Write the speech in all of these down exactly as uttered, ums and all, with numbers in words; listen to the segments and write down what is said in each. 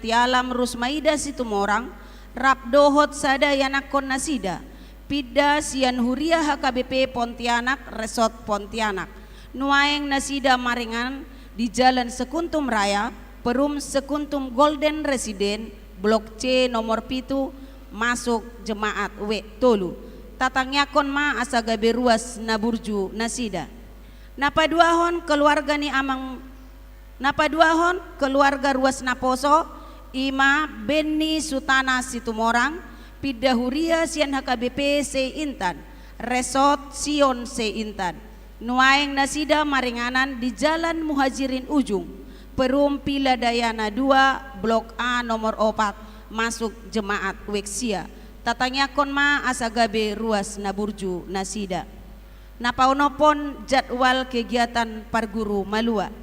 Tialam Rusmaida Situmorang, rap dohot sada ianakkon nasida, pinda sian huria H K B P Pontianak, Resort Pontianak. Nuaeng nasida maringanan di Jalan Sekuntum Raya, perum Sekuntum Golden Resident, Blok C nomor pitu, masuk jemaat W tolu. Tatangiangkon ma asa gabe ruas na burju nasida. Na paduahon keluarga ni amang, na paduahon keluarga ruas naposo, i ma Benny Sutana Situmorang, pinda huria sian H K B P Seintan, Resort Sion Seintan. Nuaeng nasida maringanan di Jalan Muhajirin Ujung, perum Villa Dayana dua, Blok A nomor opat, masuk jemaat W sia. Tatangiangkon ma asa gabe ruas na burju nasida. Na paonomhon jadwal kegiatan parguru malua.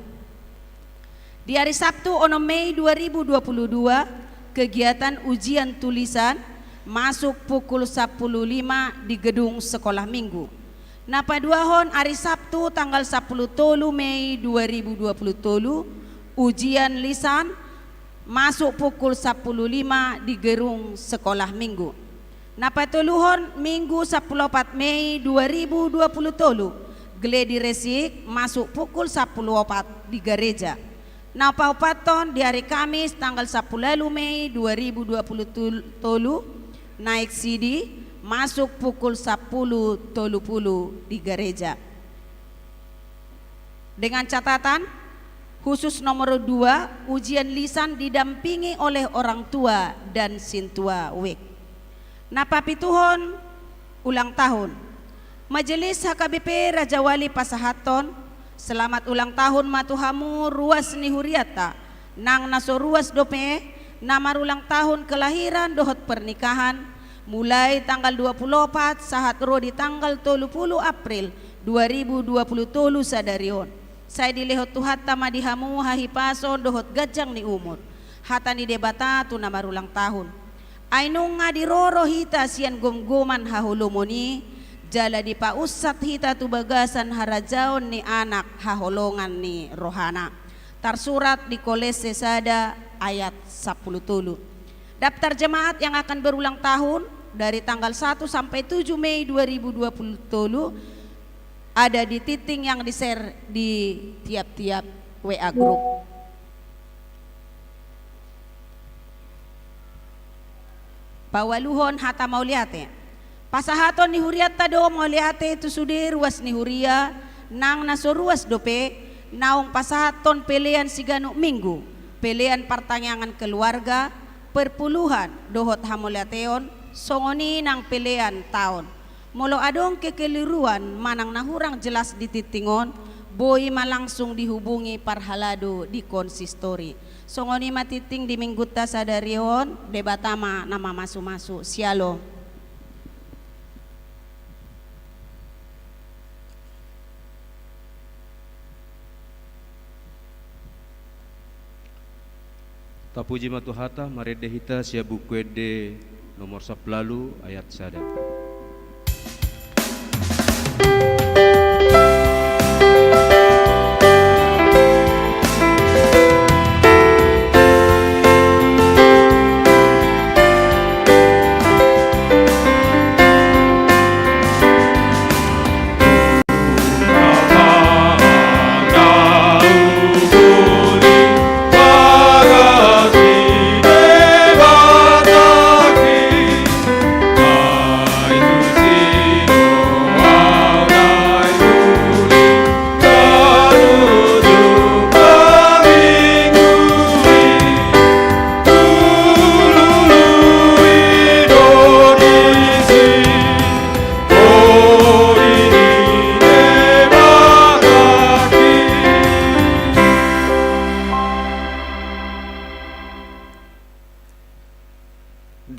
Di ari Sabtu onom Mei dua ribu dua puluh dua, kegiatan ujian tulisan masuk pukul sampulu lima di gedung sekolah minggu. Na paduahon ari Sabtu tanggal sampulu tolu Mei dua ribu dua puluh tolu, ujian lisan masuk pukul sampulu lima di gedung sekolah minggu. Na patoluhon Minggu sampulu opat Mei dua ribu dua puluh tolu, gladi resik masuk pukul sampulu opat di gareja. Na paopathon di ari Kamis tanggal sampulu ualu Mei dua ribu dua puluh tolu, naek sidi, masuk pukul sampulu tolu pulu di gareja. Dengan catatan, khusus nomor dua, ujian lisan didampingi oleh orang tua dan sintua W. Na papituhon, ulang tahun. Majelis H K B P Rajawali pasahathon, selamat ulang tahun ma tu hamu ruas ni hurianta, nang na so ruas dope, na marulang tahun kelahiran dohot pernikahan, mulai tanggal dua pulu opat sahat ro di tanggal tolu pulu April dua ribu dua pulu tolu sadari on. Sai dilehon Tuhanta ma di hamu hahipason dohot ganjang ni umur. Hata ni Debata tu na marulang tahun. Ai nunga diroro hita sian gomgoman haholomon i, jala dipaunsat hita tu bagasan harajaon ni Anak haholongan ni rohana. Tarsurat di Kolose sada ayat sampulu tolu. Daftar jemaat yang akan berulang tahun dari tanggal satu sampai tujuh Mei dua ribu dua puluh tolu ada di tingting yang di-share di tiap-tiap W A group. Paualuhon hata mauliate. Pasahaton ni hurianta do mauliate tu sude ruas ni huria, nang na so ruas dope, naung pasahathon pelean siganup minggu, pelean partangiangan keluarga, perpuluhan, dohot hamauliateon, songon i nang pelean taon. Molo adong kekeliruan manang na hurang jelas di tingting on, boi ma langsung dihubungi parhalado di konsistori. Songon i ma tingting di minggunta sadari on, Debata ma na mamasumasu. Syalom. Tapuji ma Tuhanta, marende hita sian Buku Ende nomor sampulu ualu ayat sada.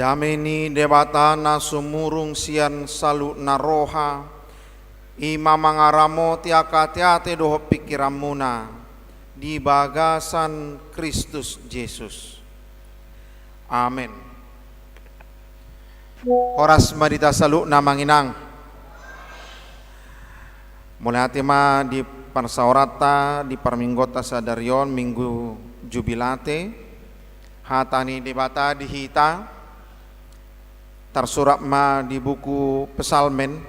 Dame ni Debata na sumurung sian saluhutna roha, i ma mangaramoti angka ateate dohot pingkiranmuna di bagasan Kristus Jesus. Amen. Horas ma di hita saluhutna, Amang Inang. Mauliate ma di parsaoranta, di parmingguonta sadari on, Minggu Jubilate. Hata ni Debata di hita tarsurat ma di buku Psalmen,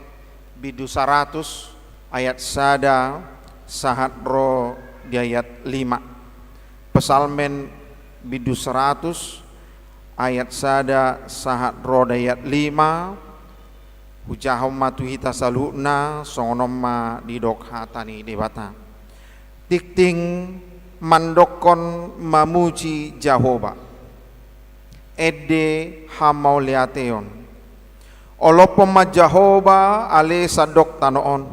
bindu saratus, ayat sada sahat ro di ayat lima. Psalmen bindu saratus, ayat sada sahat ro di ayat lima. Hujahahon ma tu hita saluhutna, songon on ma didok hata ni Debata. Tingting mandokkon mamuji Jahowa. Ende hamauliateon. Olophon ma Jahowa ale sandok tano on.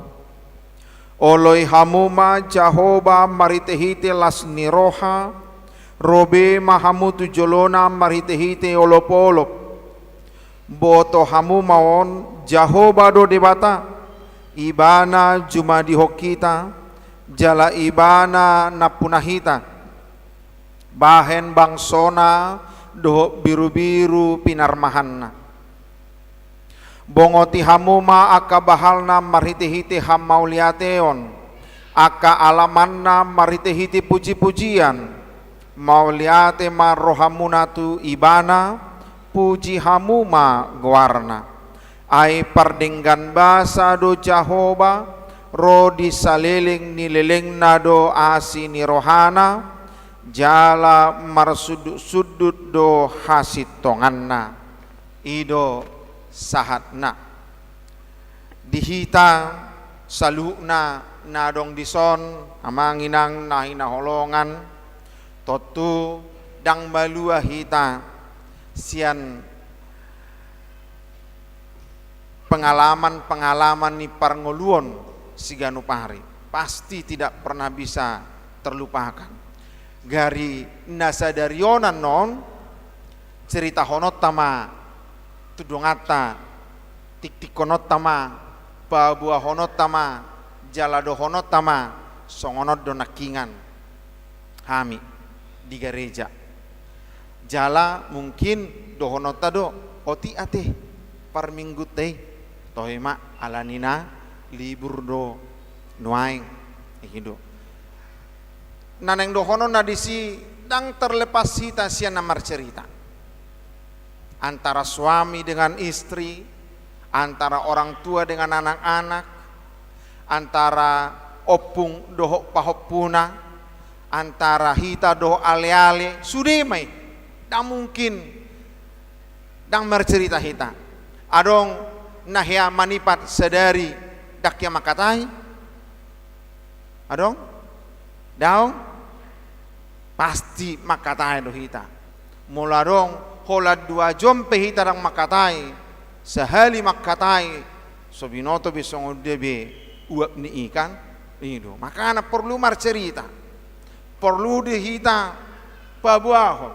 Oloi hamu ma Jahowa marhitehite las ni roha, ro be ma hamu tu jolona marhitehite olopolop. Boto hamu ma on, Jahowa do Debata, Ibana jumadihon hita, jala Ibana nampuna hita, bahen bangsona dohot birubiru pinarmahanna. Bongoti hamu ma angka bahalna marhitehite hamauliateon, angka alamanna marhitehite pujipujian. Mauliate ma rohamuna tu Ibana, puji hamu ma goarna. Ai pardenggan basa do Jahowa, ro di saleleng ni lelengna do asi ni rohana, jala marsundutsundut do hasintonganna. I do sahatna. Di hita saluhutna na adong dison, amang inang na hinaholongan, tontu ndang malua hita sian pengalaman-pengalaman ni parngoluon siganup ari. Pasti tidak pernah bisa terlupakan. Gari na sadari on annon, ceritahononta ma tu donganta, tingtingkononta ma, paboahononta ma, jala dohononta ma, songon on do nangkiningan hami di gareja. Jala mungkin dohononta do, otik ate parminggunta i, toe ma alani na libur do nuaeng. I do na naeng dohononna disi, ndang terlepas hita sian na marcerita. Antara suami dengan istri, antara orang tua dengan anak-anak, antara ompung dohot pahompuna, antara hita dohot aleale, sude ma i. Ndang mungkin ndang marcerita hita. Adong na hea manipat sadari ndang hea mangkatai? Adong? Daong? Pasti mangkatai do hita. Molo adong holan dua jom pe hita ndang mangkatai, sahali mangkatai, so binoto be songon dia be uap ni ikan. I do. Makana porlu marcerita. Porlu do hita paboahon.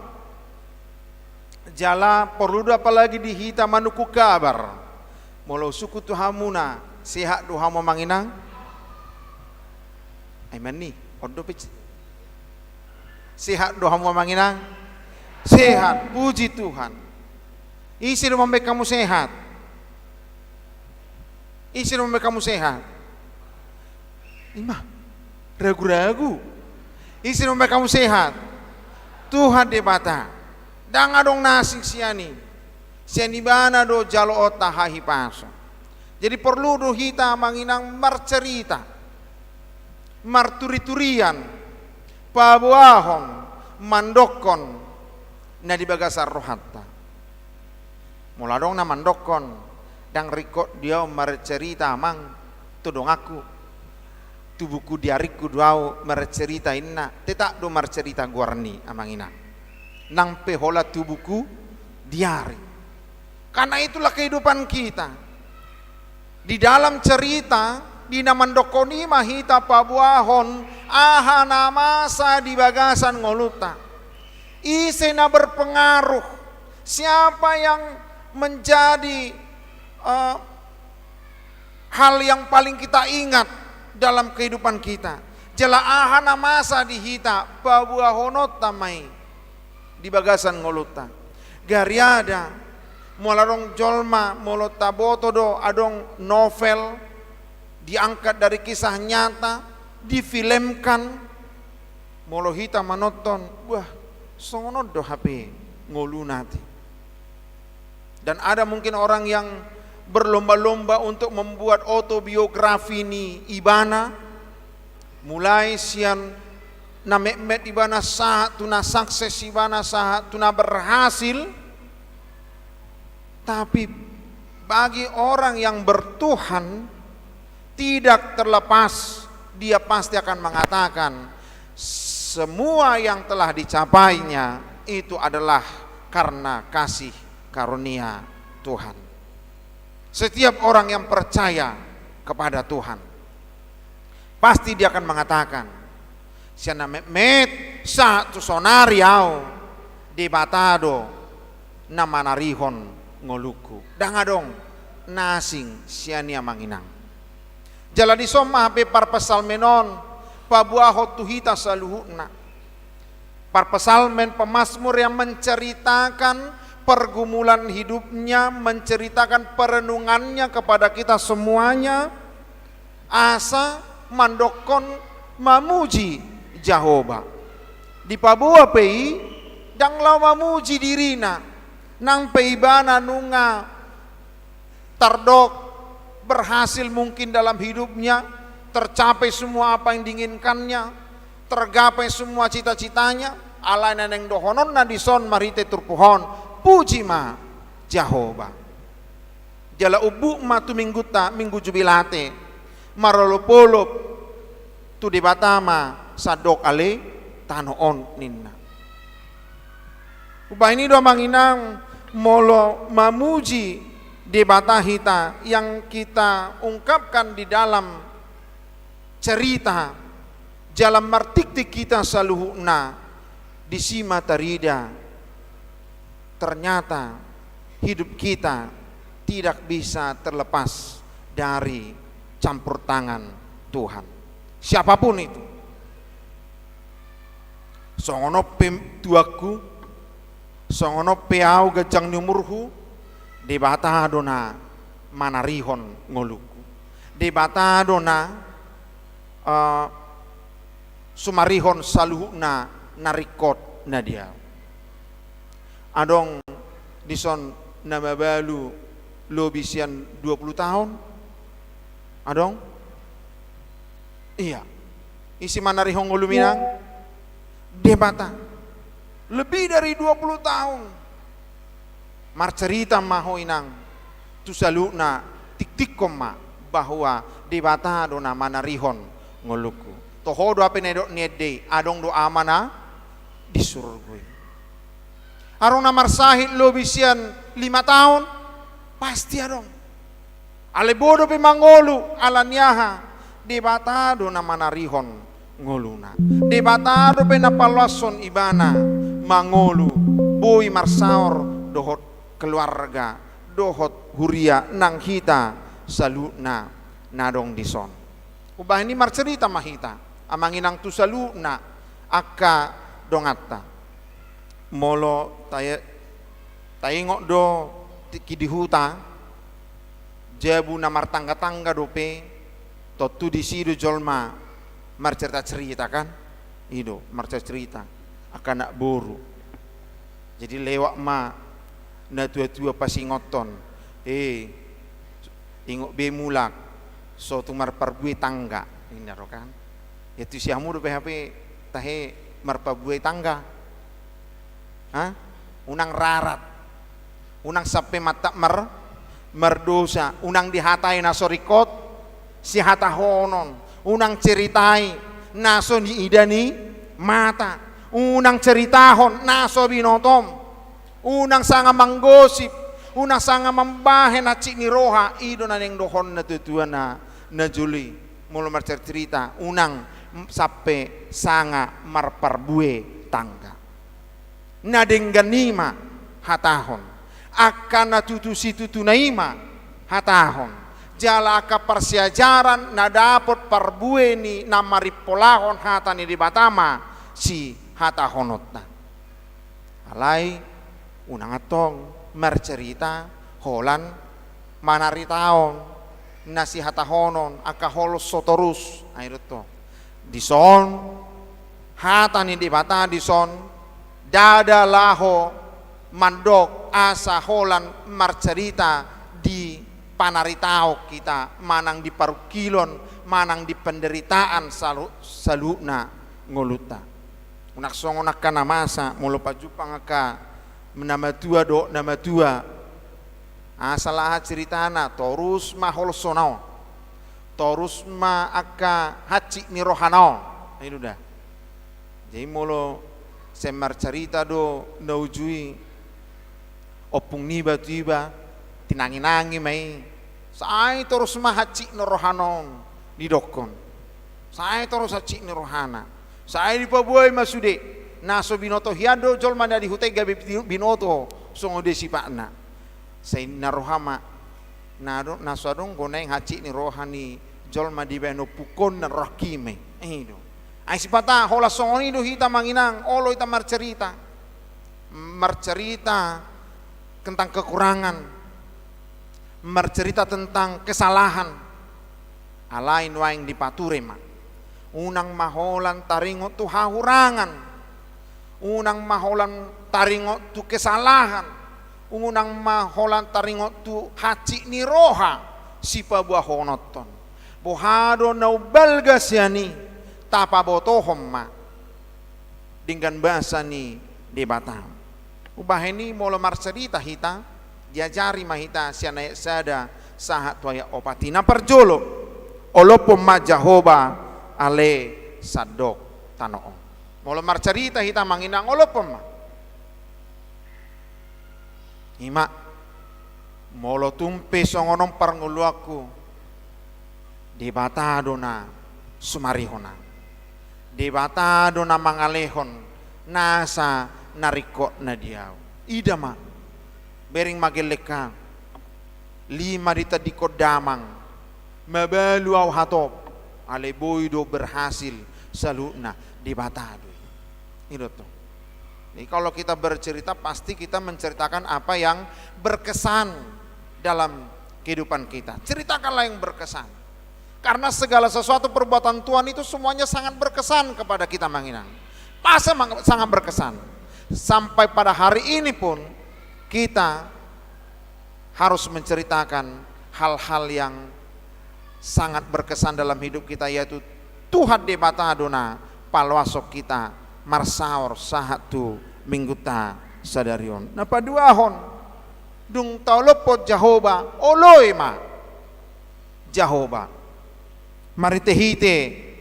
Jala porlu do apalagi di hita manungkun kabar. Molo husungkun tu hamuna, sehat do hamu amang inang? Ai manni, on do pe. Sehat do hamu amang inang? Sehat, puji Tuhan. Ise do mambaen hamu sehat? Ise do mambaen hamu sehat? I ma, ragu-ragu. Ise do mambaen hamu sehat? Tuhan Debata. Ndang adong na asing sian i. Sian Ibana do jaloonta hahipason. Jadi porlu do hita amang inang marcerita, marturiturian, paboahon, mandokkon na di bagasan rohanta. Molo adong na mandokkon, ndang ringkot do au marcerita amang tu donganku, tubuku diaringku do au marcerita inna, tetap do marcerita goarni amang inang. Nang pe holan tubuku diari. Karena itulah kehidupan kita. Di dalam cerita, di na mandokkon i ma hita paboahon aha na masa di bagasan ngolunta. Ise na berpengaruh, siapa yang menjadi, eh, hal yang paling kita ingat dalam kehidupan kita. Jala aha na masa di hita, paboahononta ma i di bagasan ngolunta. Gariada, molo adong jolma, molo taboto do adong novel, diangkat dari kisah nyata, difilmkan, molo hita manonton, wah, songon on do hape. ngoluna ate. Dan ada mungkin orang yang berlomba-lomba untuk membuat autobiografi ni ibana, mulai sian na metmet ibana sahat tu na sukses ibana sahat tu na berhasil. Tapi bagi orang yang bertuhan, tidak terlepas, dia pasti akan mengatakan, semua yang telah dicapainya itu adalah karena kasih karunia Tuhan. Setiap orang yang percaya kepada Tuhan, pasti dia akan mengatakan, sian na metmet sahat tu saonari au, Debata do na manarihon ngolungku. Ndang adong na asing sian i, amang inang. Jala dison ma hape parpsalmen on paboahon tu hita saluhutna. Parpsalmen, pemazmur yang menceritakan pergumulan hidupnya, menceritakan perenungannya kepada kita semuanya, asa mandokkon mamuji Jahowa. Dipaboa pe i, ndang laho mamuji dirina, nang pe ibana nunga tardok, berhasil mungkin dalam hidupnya, tercapai semua apa yang diinginkannya, tergapai semua cita-citanya, alai na naeng dohononna dison marhite turpuk on, puji ma Jahowa. Jala umbuk ma tu minggunta, minggu Jubilate, marolopolop tu Debata ma sandok ale tano on, ninna. Umbahen i do, amang inang, molo mamuji Debata hita yang kita ungkapkan di dalam cerita, jala martiktik hita saluhutna, disi ma tarida ternyata hidup kita tidak bisa terlepas dari campur tangan Tuhan. Siapapun itu. Songon on pe tuangku, songon on pe au ganjang ni umurhu, Debata do na manarihon ngolungku. Debata do na, eh, sumarihon saluhutna na ringkot na di au. Adong dison na mabalu lobi sian dua puluh taon? Adong? Iya. Ise manarihon ngolum, inang? Debata. Lebih dari dua puluh tahun. Marcerita ma ho, inang, tu saluhutna, tiktikkon ma bahwa Debata do na manarihon ngolungku. Toho do hape na nidok ni ende i, adong do Amana di surgo i. Adong na marsahit lobi sian lima taon? Pasti adong. Alai boi dope mangolu, ala ni aha? Debata do na manarihon ngoluna. Debata dope na paloashon ibana mangolu, boi marsaor dohot keluarga, dohot huria nang hita saluhutna na adong dison. Umbahen i marcerita ma hita, amang inang, tu saluhutna angka donganta. Molo ta-, taingot do tingki di huta, jabu na martangga-tangga dope, tontu disi do jolma marcerita-cerita, kan? I do, marcerita-cerita angka anak boru. Jadi lewat ma natua-tua pasingothon, "Eh, ingot be mulak, so tung marparbue tangga," ninna do, kan. Ya, tu si hamu dope hape tahe marparbue tangga. Ha? Unang rarat. Unang sampe mantap mar-, mardosa. Unang dihatai na so ringkot sihatahonon. Unang ceritai na so niida ni mata. Unang ceritahon na so binotom. Unang sanga manggosip. Unang sanga mambahen hansit ni roha. I do na naeng dohon natua-tua na, na jolo i. Molo marcerita-cerita, unang sampe sanga marparbue tangga. Na denggan i ma hatahon. Angka na tutu situtuna i ma hatahon. Jala angka parsiajaran na dapot parbue ni na marimpolahon hata ni Debata ma sihatahononta. Alai unang antong marcerita holan manaritaon na sihatahonon, angka holso torus. Ai do tong. Dison, hata ni Debata dison, ndada laho mandok asa holan marcarita di panaritaon hita, manang di parungkilon, manang di penderitaan salu-, saluhutna ngolunta. Unang songon angka na masa, molo pajumpang angka na matua dohot na matua, asa laha ceritana, torus ma holsona on, torus ma angka hansit ni rohana on. I do da. Jadi molo sai marcarita do na uju i, ompung niba tu iba, tinangi-nangi ma i, sai torus ma hansit ni rohana on didokkon. Sai torus hansit ni rohana. Sai dipaboa i ma sude. Na so binoto hian do jolma na di huta i gabe binoto songon dia sipatna. Sai na roha ma, na do, na so adong do naeng hansit ni roha ni jolma dibaen ompungkon na rohangki ma i. I do. Ai sipata holan songon i do hita, amang inang, olo hita marcarita. Marcarita tentang kekurangan, marcarita tentang kesalahan. Alai nuaeng dipature ma. Unang ma holan taringot tu hahurangan. Unang ma holan taringot tu kesalahan. Unang ma holan taringot tu hansit ni roha sipaboahononton. Boha do na umbalga sian i, tapabotohon ma denggan basa ni Debata. Umbahen i molo marcarita hita, diajari ma hita sian ayat sada sahat tu ayat opat i. Na parjolo, olophon ma Jahowa ale sandok tano on. Molo marcarita hita, amang inang, olophon ma. I ma, molo tung pe songon on parngoluanku, Debata do na sumarihon ahu. Debata do na mangalehon nasa na ringkot na di ahu. Ida ma, bereng ma gellengka, lima ditandingkon damang, mabalu ahu hatop, alai boi do berhasil saluhutna, Debata do i. I do tutu. Jadi kalau kita bercerita, pasti kita menceritakan apa yang berkesan dalam kehidupan kita. Ceritakanlah yang berkesan. Karena segala sesuatu perbuatan Tuhan itu semuanya sangat berkesan kepada kita, amang inang. Masa mang-, sangat berkesan. Sampai pada hari ini pun kita harus menceritakan hal-hal yang sangat berkesan dalam hidup kita, yaitu Tuhan Debata do na paloashon hita marsaor sahat tu minggunta sadari on. Na paduahon, dung taolophon Jahowa, oloi ma Jahowa marhitehite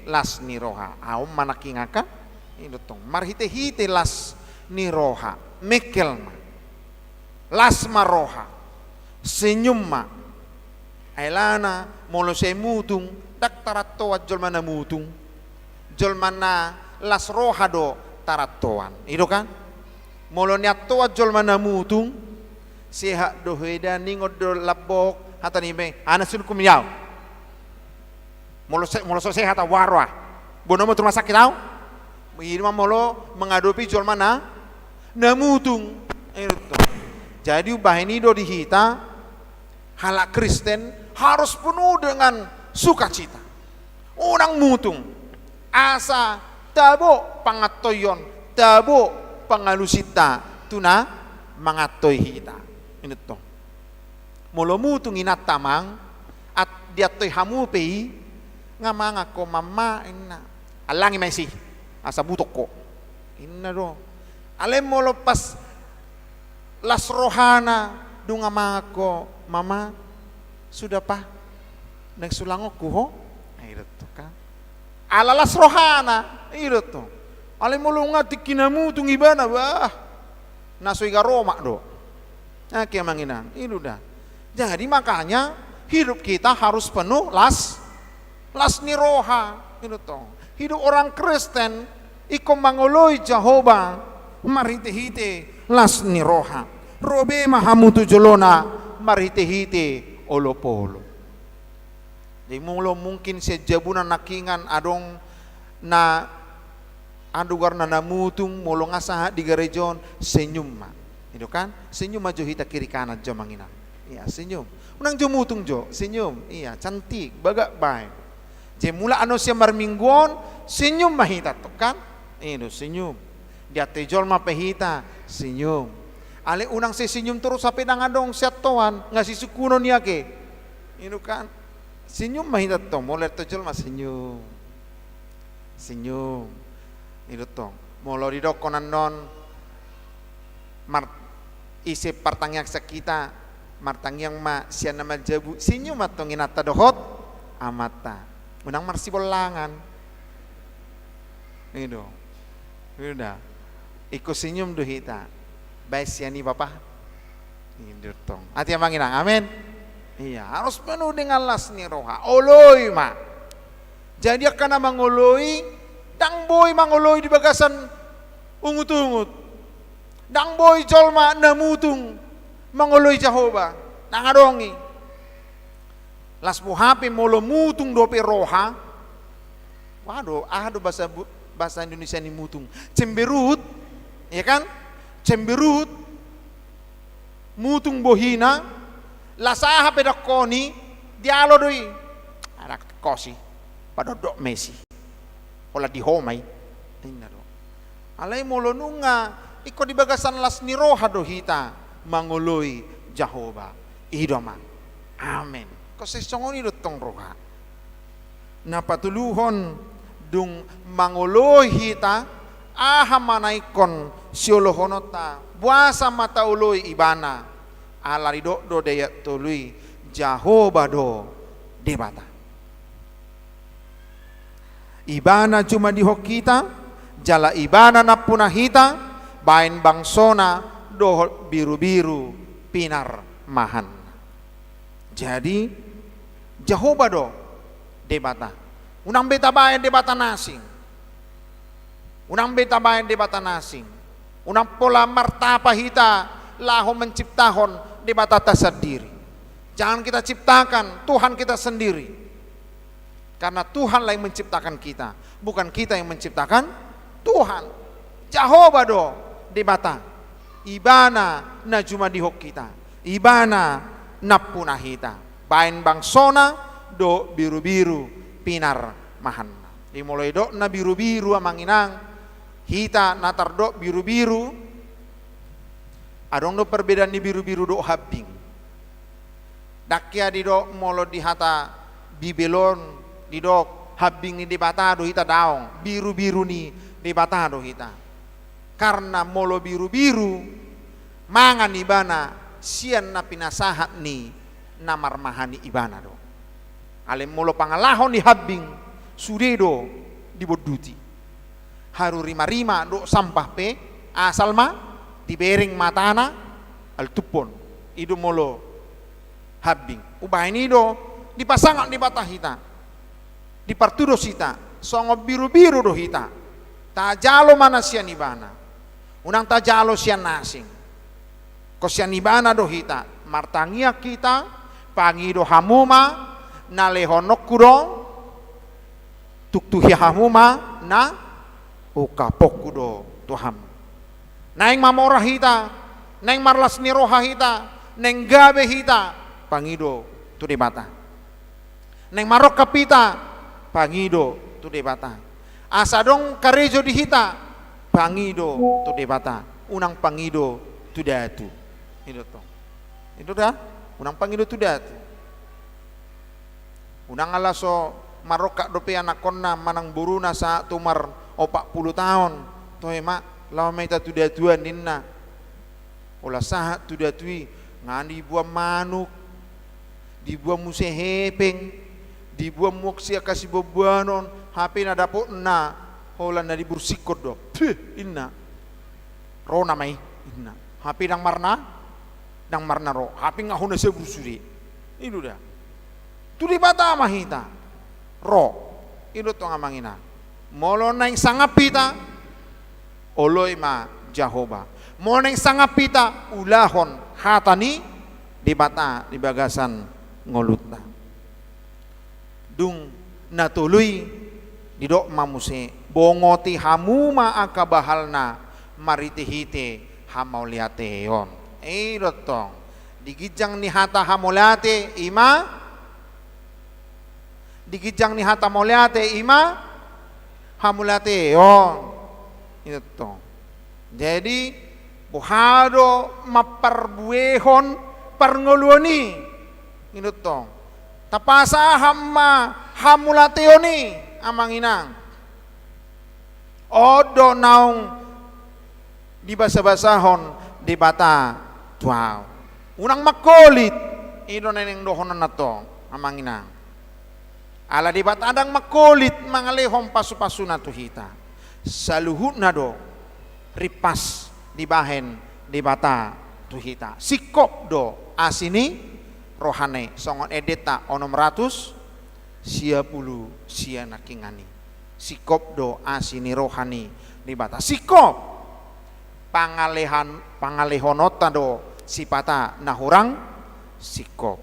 las ni roha. Ahu ma nangkin angka, i do tong, marhitehite las ni roha. Mengkel ma. Las ma roha. Senyum ma. Ai alana molo sai mutung, ndang tarantoan jolma na mutung. Jolma na las roha do tarantoan. I do kan? Molo niantoan jolma na mutung, sehat do ho eda, ningon do lambok, hata ni be, ana sun kum yau. Molo se-, molo so sehat ahu, boha roha. Boanonmu tu rumah sakit ahu. I do ma molo mangadopi jolma na, na mutung. I do tutu. Jadi umbahen i do di hita, halak Kristen harus penuh dengan sukacita. Unang mutung. Asa tabo pangantoion, tabo pangalusinta tu na mangantoi hita. I do tutu. Molo mutung inanta, amang, at-, diantoi hamu pe i, nga mangan ho, Mama, ninna. Allangi ma i si, asa butok ho, ninna do. Alai molo pas las rohana, dung nga mangan ho, Mama, sudah, Pa, naeng sulangonku ho. I do tutu kan. Ala las rohana, i do tutu. Alai molo nga tingki na mutung ibana, bah, na so iga romak do. Oke, amang inang, i do da. Jadi makanya hidup kita harus penuh las, las ni roha, i do tutu. Hidup orang Kristen ingkon mangoloi Jahowa marhitehite las ni roha. Ro be ma hamu tu jolona marhitehite olopolop. Jadi molo mungkin sian jabuna nangkiningan adong na, adong goarna na mutung, molo nga sahat di gareja on, senyum ma. I do kan? Senyum ma jo hita kiri kanan jo, amang inang. Ia, senyum. Unang jo mutung jo, senyum. Ia, cantik, bagak baen. Jadi mulak annon sian marminggu on, senyum ma hita tong kan? I do, senyum. Diantoi jolma pe hita, senyum. Alai unang senyum torus hape ndang adong sian toan, nga sisungkunon i ake. Inu kan. Senyum ma hita tong, molo dietong jolma senyum. Senyum. Inu tong. Molo didokkon annon mar-, ise partangiang sian hita, martangiang ma sian na manjabu, senyum ma tong inanta dohot amanta. Unang marsibollangan. Inu. Inu da. Ingkon senyum do hita. Baen sian i bapa. Inu tong. Ate amang inang, amen. Ia, harus penuh dengan las ni roha. Oloi ma. Jadi angka na mangoloi, ndang boi mangoloi di bagasan ungut-ungut. Ndang boi jolma na mutung mangoloi Jahowa. Ndang adong i. Las boha pe molo mutung dope roha. Waduh, aha do bahasa bu-, bahasa Indonesia ni mutung? Cemberut, ya kan? Cemberut. Mutung bohina, las aha pe dokkon i, dialo do i. Anak kosi, padokdok ma isi. Holan di ho ma i. Inna do. Alai molo nunga ingkon di bagasan las ni roha do hita mangoloi Jahowa. I do ma. Amen. Ingkon sai songon i do tong roha. Na patoluhon, dung mangoloi hita, aha ma na ingkon sioloi hita, boasa ma taoloi Ibana? Ala didok do di ayat tolu i, Jahowa do Debata. Ibana jumadihon hita, jala Ibana nampuna hita, baen bangsona dohot birubiru pinarmahanna. Jadi, Jahowa do Debata. Unang be tabaen debata na asing. Unang be tabaen debata na asing. Unang pola martapa hita laho menciptahon debatanta sandiri. Jangan kita ciptakan Tuhan kita sendiri. Karena Tuhanlah yang menciptakan kita, bukan kita yang menciptakan Tuhan. Jahowa do Debata. Ibana na jumadihon hita. Ibana nampuna hita. Baen bangsona dohot birubiru pinarmahanna. Jadi molo didok na birubiru, amang inang, hita na tardok birubiru, adong do perbedaan ni birubiru dohot hambing. Ndang hea didok molo di hata Bibel on didok hambing ni Debata do hita, daong, birubiru ni Debata do hita. Karna molo birubiru, mangan ibana sian na pinasahat ni na marmahani ibana do. Alai molo pangalaho ni hambing, sude do dibonduti. Haru rimarima dohot sampah pe, asal ma dibereng matana, altuphon. I do molo hambing. Umbahen i do dipasangap Debata hita, dipartudos hita, songon birubiru do hita. Tajalo ma na sian ibana. Unang tajalo sian na asing. Ingkon sian ibana do hita. Martangiang hita, pangido hamu ma na lehononku do, tuktuhi hamu ma na ungkaponku do tu hamu. Naeng mamora hita, naeng marlas ni roha hita, naeng gabe hita, pangido tu Debata. Naeng marongkap hita, pangido tu Debata. Asa adong karejo di hita, pangido tu Debata. Unang pangido tu datu. I do tong. I do da, unang pangido tu datu. Unang ala so marongkap dope anakkonna manang boruna sahat tu umur opat pulu taon. Toe ma, laho ma hita tu datu an, ninna. Holan sahat tu datu i, nga diboan manuk, diboan muse hepeng, diboan muak sian hasiboanboanon, hape na dapotna holan na dibursikkon do. Peh, inna. Ro nama i, inna. Hape ndang marna, ndang marna ro. Hape nga hona sabur sude. I do da. Tu Debata ma hita ro. I do tong, amang inang. Molo naeng sangap hita, oloi ma Jahowa. Molo naeng sangap hita, ulahon hata ni Debata di bagasan ngolunta. Dung na tolu i, didok ma muse, bongoti hamu ma angka bahalna marhitehite hamauliateon. I do tong. Di ginjang ni hata hamauliate, i ma, di ginjang ni hata mauliate, i ma hamauliateon. I do tong. Jadi, Boha do mamparbuehon parngoluon i? I do tong. Tapasahat ma hamulateon i, amang inang. On do naung dibasabasahon Debata tu ahu. Unang mangkolit, i do na naeng dohononna tong, amang inang. Ala Debata ndang mangkolit mangalehon pasupasuna tu hita. Saluhutna do rimpas dibahen Debata tu hita. Singkop do asi ni rohana i, songon endenta onom ratus sia pulu sia nangkiningan i. Singkop do asi ni roha ni Debata. Singkop. Pangalehan, pangalehononta do sipata na hurang singkop.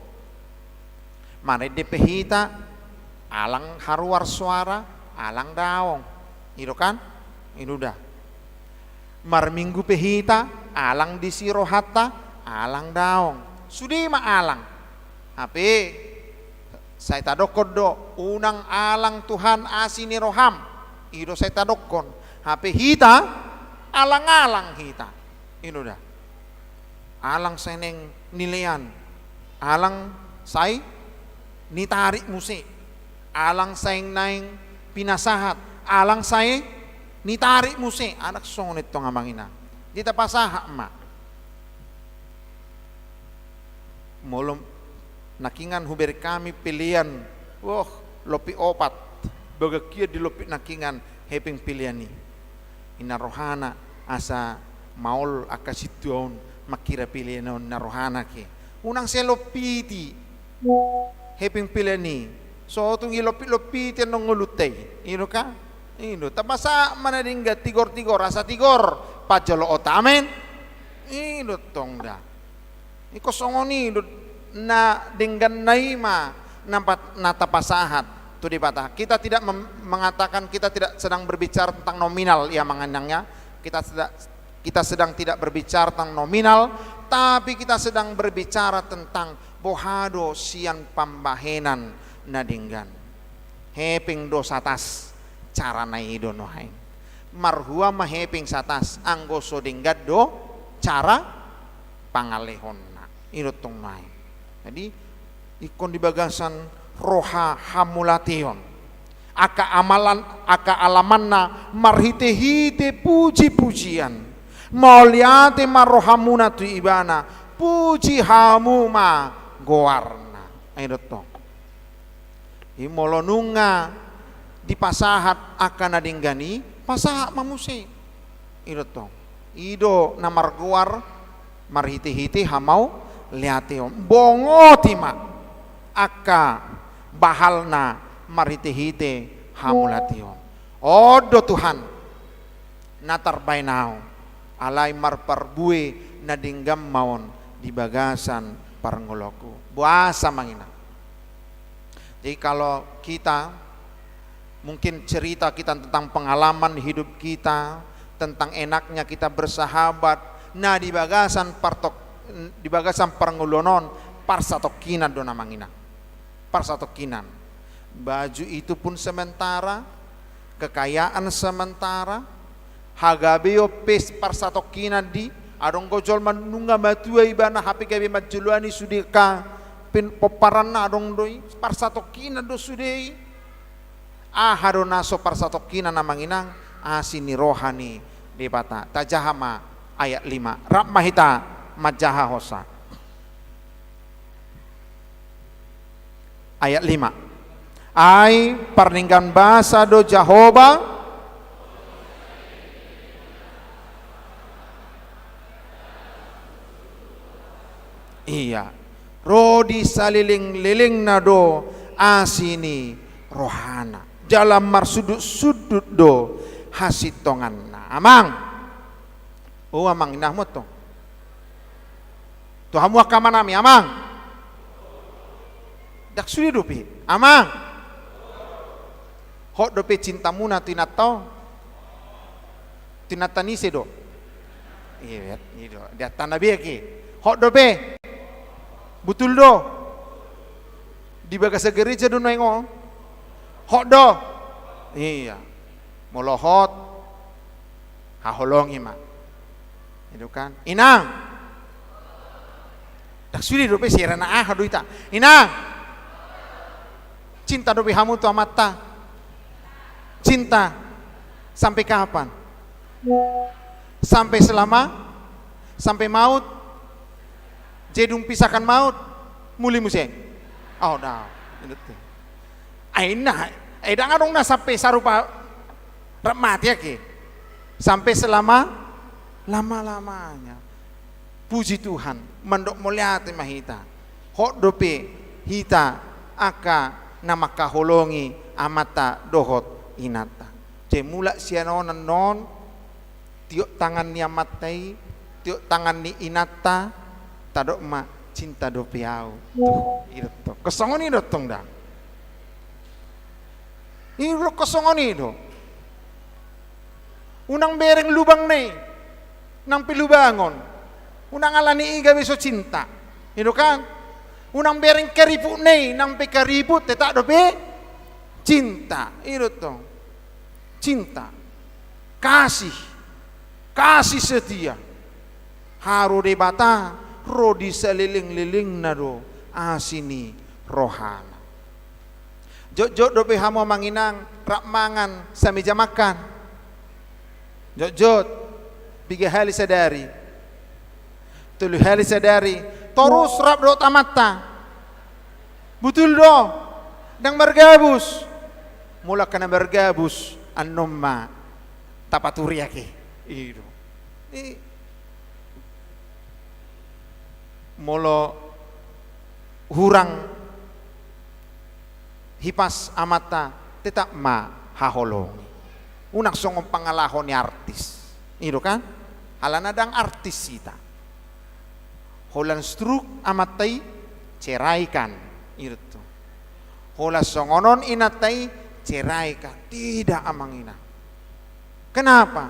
Marende pe hita, alang haruar soara, alang daong. I do kan? I do da. Marminggu pe hita, alang disi rohanta, alang daong. Sude ma alang. Hape, sai tadokkon do, unang alang Tuhan asi ni roham. I do sai tadokkon. Hape hita, alang-alang hita. I do da. Alang sai naeng nilean. Alang sai nitarik muse. Alang sai naeng pinasahat. Alang sai nitarik muse. Ndang songon i tong, amang inang. Jadi tapasahat ma. Molo nangkiningan hubereng hami pelean, woh, lompit opat. Bagas hian di lompit nangkiningan hepeng pelean i. Inna rohana asa maol angka sintua on manghira pelean on, inna rohana ke. Unang sai lompiti hepeng pelean i. So tung dilompit-lompiti annon ngolunta i. I do kan? I do. Tapasahat ma na denggan, tigor-tigor, asa tigor panjaloonta. Amen. I do tong da. Ingkon songon i do, na dengganna i ma na pat-, na tapasahat tu Debata. Kita tidak mem-, mengatakan, kita tidak sedang berbicara tentang nominal, ya, amang inang, ya. Kita seda-, kita sedang tidak berbicara tentang nominal, tapi kita sedang berbicara tentang boha do sian pambahenan na denggan. Hepeng do satas, carana i do nuaeng. Marhua ma hepeng satas, anggo so denggan do cara pangalehonna. I do tong nuaeng. Jadi, ingkon di bagasan roha hamulateon. Angka amalan, angka alamanna marhite-hite puji-pujian. Mauliate ma rohamuna tu Ibana, puji hamu ma goarna. I do tong. I molo nunga dipasahat angka na denggan i, pasahat ma muse. I do tong. I do na margoar marhite-hite hamauliateon. Bongoti ma angka bahalna marhite-hite hamulateon. On do Tuhan na tarbaen ahu, alai marparbue na denggan ma on di bagasan parngoluonku. Boasa, amang inang? Jadi kalau kita mungkin cerita kita tentang pengalaman hidup kita, tentang enaknya kita bersahabat, nah, di bagasan partok-, di bagasan parngoluon on, parsatongkinan do, amang inang. Parsatongkinan. Baju itu pun sementara, kekayaan sementara, hagabeon pe parsatongkinan do i, adong do jolma nunga matua ibana hape gabe manjoloani sude angka pin-, pomparanna, adong do i, parsatongkinan do sude i. Aha do na so parsatongkinan, amang inang? Asi ni roha ni Debata. Tajaha ma ayat lima. Rap ma hita manjaha hosa. Ayat lima. Ai pardenggan basa do Jahowa. Ia. Ro di salelenglelengna do asi ni rohana. Jala marsundutsundut do hasintonganna. Amang. O amang, inang, motong. Tu hamu angka amanami, amang. Ndang sude dope, amang. Hot dope cintamuna tu inanta on. Tu inanta ni ise do? Iya, iya do. Di antara na beak i. Hot dope. Butul do. Di bagasan gereja do nuaeng on. Hot do. Iya. Molo hot, haholongi ma. Itu kan. Inang. Ndang sude dope sera na aha do hita. Inang. Cinta dope hamu tu amanta. Cinta. Sampai kapan? Sampai selama? Sampai maut? Jadi dung pisahkan maut? Muli muse. Oh, dah. Ai na, ai ndang adong na sampai sarupa rap mate ake. Sampai selama lama-lamanya. Puji Tuhan, mandok mauliate ma hita. Hot dope hita angka na mangkaholongi amanta dohot inanta. Jadi mulak sian on annon, tiop tangan ni amanta i, tiop tangan ni inanta, tadok ma cinta dope au. Tuh, i do tong. Kosongon i do tong da. I do kosongon i do. Unang bereng lubang na i nang pe lubangon. Unang alani i gabe so cinta. I do kan? Unang bereng kariput na i nang pe kariput tetap dope cinta. I do tong. Cinta. Kasih. Kasih setia. Haru Debata ro di saleleng-lelengna do asi ni rohana. Jotjot dope hamu amang inang rap mangan sameja makan. Jotjot, piga hali sadari? Tolu hali sadari. Torus rap dohot amanta. Butul do. Ndang margabus. Molo angka na margabus annon ma tapaturi ake. I do. I, molo hurang hipas amanta tetap ma haholongi. Unang songon pangalaho ni artis. I do kan? Alana ndang artis hita. Holan stroke amanta i, ceraikan. I do tong. Holan songon on inanta i, ceraikan. Tidak, amang inang. Kenapa?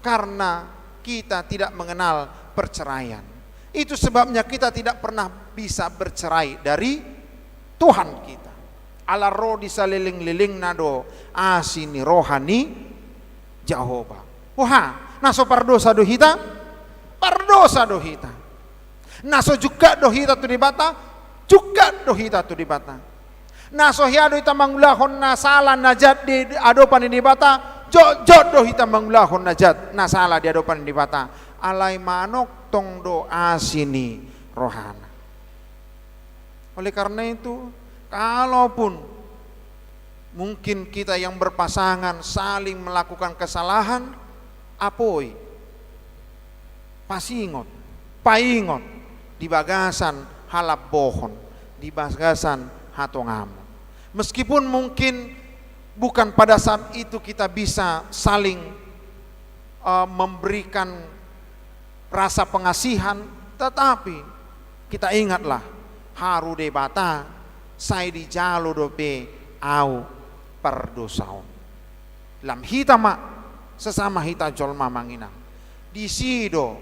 Karena kita tidak mengenal perceraian. Itu sebabnya kita tidak pernah bisa bercerai dari Tuhan kita. Ala ro di saleleng-lelengna do asi ni roha ni Jahowa. Boha, na so pardosa do hita? Pardosa do hita. Na so jungkat do hita tu Debata? Jungkat do hita tu Debata. Na so hea do hita mangulahon na sala na jat di adopan ni Debata? Jotjot do hita mangulahon na jat, na sala di adopan ni Debata. Alai manongtong do asi ni rohana. Oleh karena itu, kalaupun mungkin kita yang berpasangan saling melakukan kesalahan, apoi, pasingot, paingot di bagasan halambohon, di bagasan hatongamon. Meskipun mungkin bukan pada saat itu kita bisa saling, eh, memberikan rasa pengasihan, tetapi kita ingatlah, haru Debata, sai dijalo dope au pardosa on. Lam hita ma, sesama hita jolma, amang inang. Disi do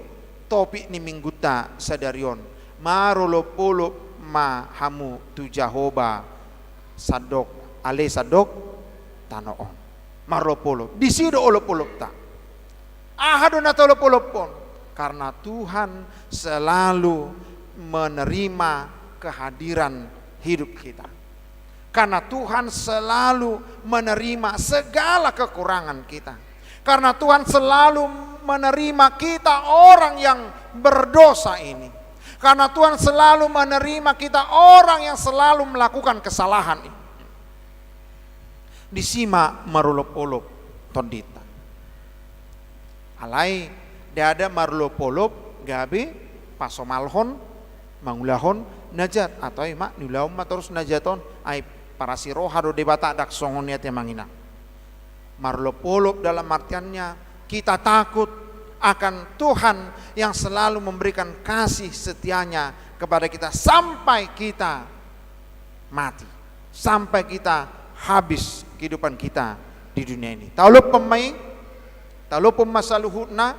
topik ni minggunta sadari on. Marolopolop ma hamu tu Jahowa sandok, ale sandok tano on. Marolopolop. Disi do olopolopta. Aha do na taolopolophon? Karena Tuhan selalu menerima kehadiran hidup kita. Karena Tuhan selalu menerima segala kekurangan kita. Karena Tuhan selalu menerima kita orang yang berdosa ini. Karena Tuhan selalu menerima kita orang yang selalu melakukan kesalahan ini. Disi ma marolopolop tondinta. Alai ndada marolopolop gabe pasomalhon mangulahon na jat, atau ima niulahon ma torus na jat on, ai parasi roha do Debata, ndang songon i ate, amang inang. Marolopolop dalam artiannya kita takut akan Tuhan yang selalu memberikan kasih setianya kepada kita sampai kita mati, sampai kita habis kehidupan kita di dunia ini. Taolophon ma i, taolophon ma saluhutna,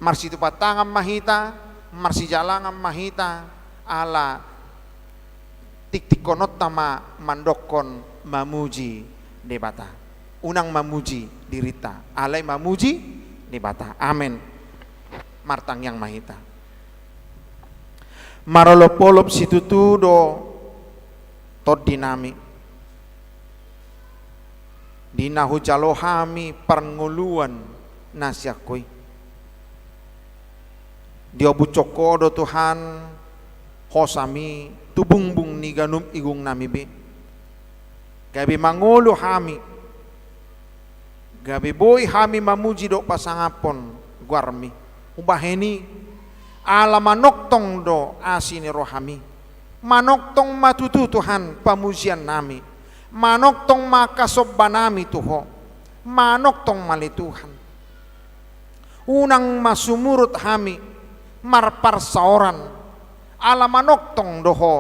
marsitupa tangan ma hita, marsijalangan ma hita, ala tiktikkononta ma mandokkon mamuji Debata. Unang mamuji dirinta, alai mamuji Debata. Amen. Martangiang ma hita. Marolopolop situtu do tondinami, di na hujalo hami parngoluan na sian Ho i. Diobushon Ho do Tuhan hosami tu bungbung ni ganup igungnami be. Gabe mangolu hami, gabe boi hami mamuji dohot pasangaphon goarmi. Umbahen i, ala manongtong do asi ni rohami. Manongtong ma tutu Tuhan pamujiannami. Manongtong ma angka sombanami tu Ho. Manongtong ma ale Tuhan. Unang ma sumurut hami marparsaoran, ala manongtong do Ho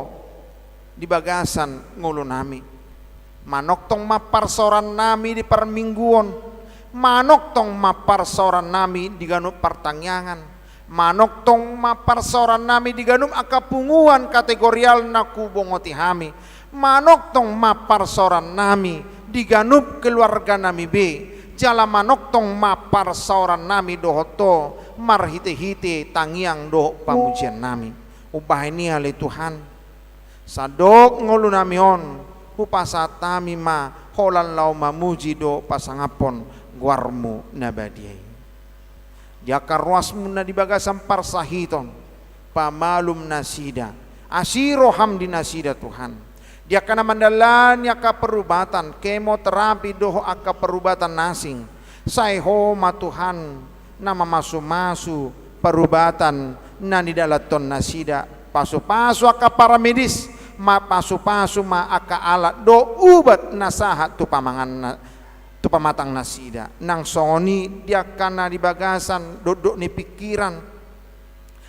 di bagasan ngolunami. Manongtong ma parsaorannami di parmingguon, manongtong ma parsaorannami di ganup partangiangan, manongtong ma parsaorannami di ganup angka punguan kategorial na hubongoti hami, manongtong ma parsaorannami di ganup keluarganami be, jala manongtong ma parsaorannami dohot Ho marhitehite tangiang dohot pamujiannami. Umbahen i ale Tuhan, sandok ngolunami on, hupasahat hami ma holan laho mamuji dohot pasangaphon goarmu na badia i. Di angka ruasmu na di bagasan parsahiton, pamalum nasida, asi roham di nasida Tuhan. Di angka na mandalani angka parubatan, kemoterapi dohot angka parubatan na asing, sai Ho ma Tuhan na mamasumasu parubatan na nidalanhon nasida, pasupasu angka paramedis, ma pasupasu ma angka alat dohot ubat na sahat tu pamangan na, tu pamatang nasida. Nang songon i di angka na di bagasan dokdok ni pingkiran.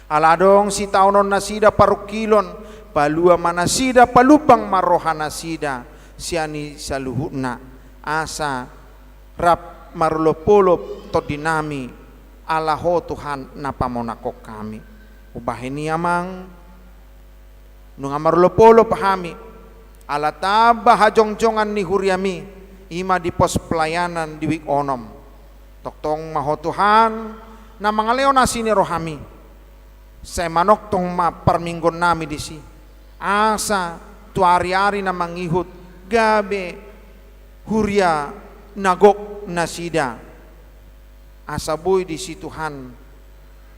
Ala adong sitaonon nasida parungkilon, palua ma nasida, palumbang ma roha nasida sian i saluhutna, asa rap marolopolop tondinami, ala Ho Tuhan na pamonanghon hami. Umbahen i Amang, nunga marolopolop hami, ala tamba hajongjongan ni huriami, i ma di pos pelayanan di wijk onom. Tongtong ma Ho Tuhan, na mangalehon asi ni rohami, sai manongtong ma parmingguonnami disi, asa tu ariari na mangihut gabe huria na gok nasida. Asa boi disi Tuhan,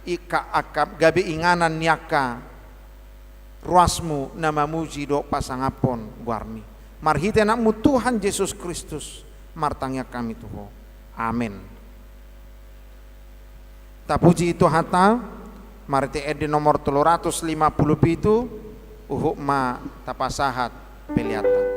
i angka, angka gabe inganan ni angka ruasmu na mamuji dohot pasangaphon goarmi. Marhite Anakmu Tuhan Jesus Kristus, martangiang hami tu Ho. Amen. Tapuji Tuhanta, marhite ende nomor tolu ratus lima puluh pitu, huhut ma tapasahat peleanta.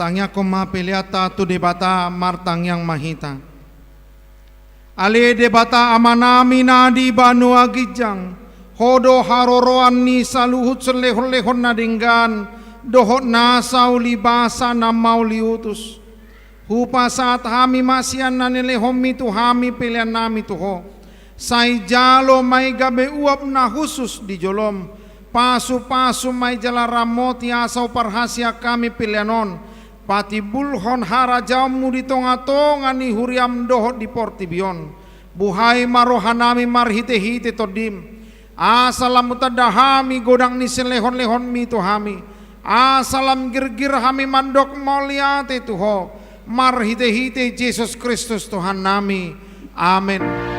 Tangiangkon ma peleanta tu Debata. Martangiang ma hita. Ale Debata Amanami na di banua ginjang, Ho do haroroan ni saluhut silehonlehon na denggan dohot nasa ulibasa na mauliutus. Hupasahat hami ma sian na nilehonMi tu hami peleannami tu Ho. Sai jalo ma i gabe uap na hushus di joloM. Pasupasu ma i jala ramoti asa huparhaseang hami pelean on, patimbulhon harajaonMu di tongatonga ni huriaM dohot di portibi on. Buhai ma rohanami marhitehite TondiM, asa lam hutanda hami godang ni silehonlehonMi tu hami, asa lam girgir hami mandok mauliate tu Ho, marhitehite Jesus Kristus Tuhannami. Amen.